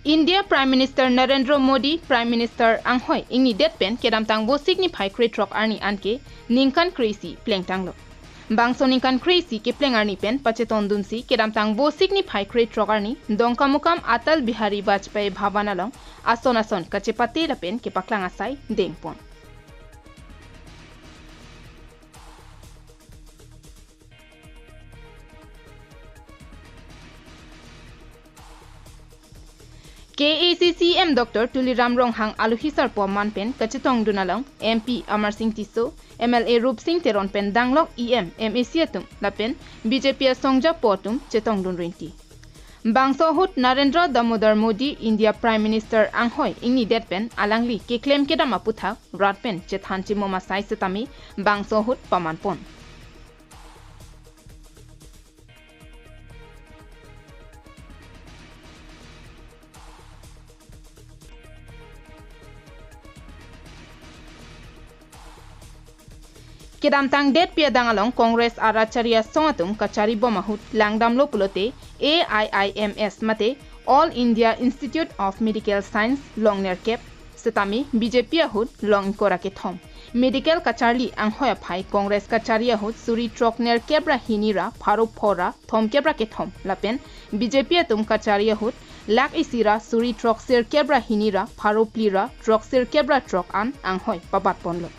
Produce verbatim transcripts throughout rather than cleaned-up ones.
India Prime Minister Narendra Modi Prime Minister anghoi ingnidet pen kedamtang Vosik niphai krethrok arni anke ningkan kreisi plengtanglo. Bangso ningkan kreisi kepleng arni pen pachetongdunsi kedamtang Vosik niphai krethrok arni Dongkamukam Atal Bihari Vajpayee Bhavan along ason ason kachepate lapen kepaklang asai dengpon. K A C C M Doctor Tuliram Ronghang alohi sarpo aman pen kachetongdun along M P Amarsing Tisso, M L A Rupsing Teron pen danglok E M, M A C atum lapen B J P asongjapo atum chetongdun rinti. Bangso ahut Narendra Damodar Modi India Prime Minister anghoi ingnidet pen alangli keklem kedam aputhak rat pen chethan chimum asai setame bangso ahut pamanpon. Kedamtang detpi adang along Congress arat chari asong atum kacharibom ahut langdamlo pulote A I I M S mate All India Institute of Medical Science long nerkep setame B J P ahut long ingkoi ra kethom. Medical kacharli anghoi aphai Congress kachari ahut suri throk nerkep ra hini ra pharo pho ra thomkep ra kethom lapen B J P atum kachari ahut lak isi ra suri throk sirkep ra hini ra pharo phli ra throk sirkep ra throk an anghoi pabatponlo.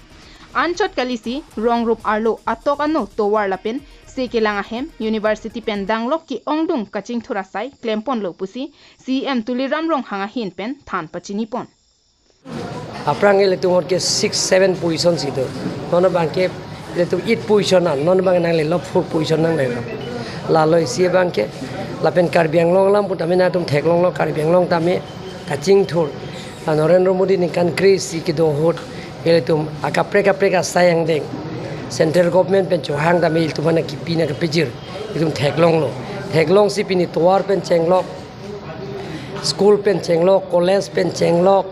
Anchot kalisi rong rup arlo atok ano tovar lapen se kelang ahem university pen danglok ke-ongdung kachingthur asai klemponlo pusi C M Tuliram Ronghang ahin pen than pachinipon. Aphrang ilitum ahut ke six, seven position si do. Non abang ke ilitum eight position an, non abang nanglelo four position nanglelo. Lalo isi abang ke lapen Karbi Anglong alam putame nangtum theklonglo, Karbi Anglong tame kachingthur. La Narendra Modi ningkan kreisi kedo ahut ilitum akaprek kaprek asai angdeng. Central government pen chohang tame ilitum aphan kipi nang kepajir. Ilitum theklonglo. Theklongsi pini tovar pen chenglok, school pen chenglok, college pen chenglok,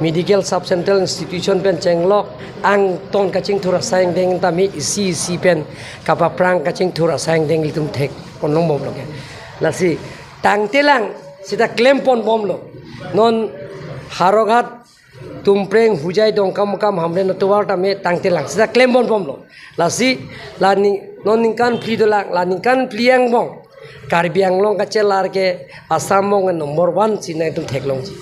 medical sub central institution pen chenglok, angton kachingthur asai angdeng tame isi isi pen kapaphrang kachingthur asai angdeng ilitum thekpon longbomlo ke. Lasi tangtelang seta klemponbomlo. Non Howraghat, Tumpreng, Hojai, Dongkamukam, Hamren atovar tame tangtelang seta klemponbomlo. Lasi la ning, non ningkan phli dolang, la ningkan phli angbong Karbi Anglong kachelar ke Assam angbong number one si nangtum theklongji.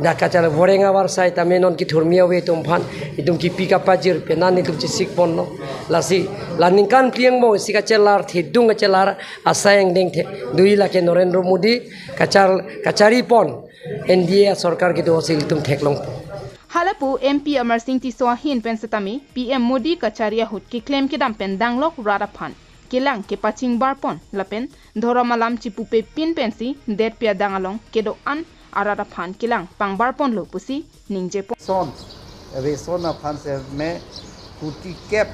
Dak kachar voreng avar sai tame non kethurmi ave atum aphan itum kipi kapajir pen nangtum chesikponlo. Lasi la ningkan phli angbong isi kachelar, thedung kachelar asai angdeng the dui lake Narendra Modi kachar, kacharipon N D A sorkar kedo si ilitum theklongpo. Halapu M P Amarsing Tisso ahin pen setame P M Modi kachari ahut keklem kedam pen danglok rat aphan kelang kepachingbarpon lapen dhorom alam chipupepin pensi detpi adang along kedo-an arat aphan kelang pangbarponlo pusi ningjepon. Son, ration aphan setame kuti kep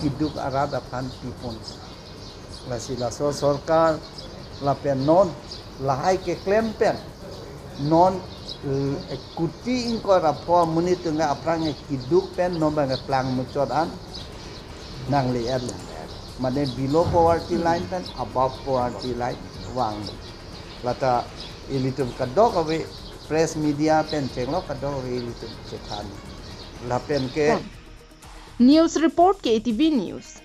keduk arat aphan pipon. Lasi laso sorkar lapen non lahai keklem pen non, eh, kuti ingkoi ra pho amonit atum aphrang keduk pen non abang plang muchot an nangle-et long. Mane below poverty line pen above poverty line vang. Lata ilitum kadokave press media pen chenglok kadokave ilitum chethan. Lapen ke News report, K T V News.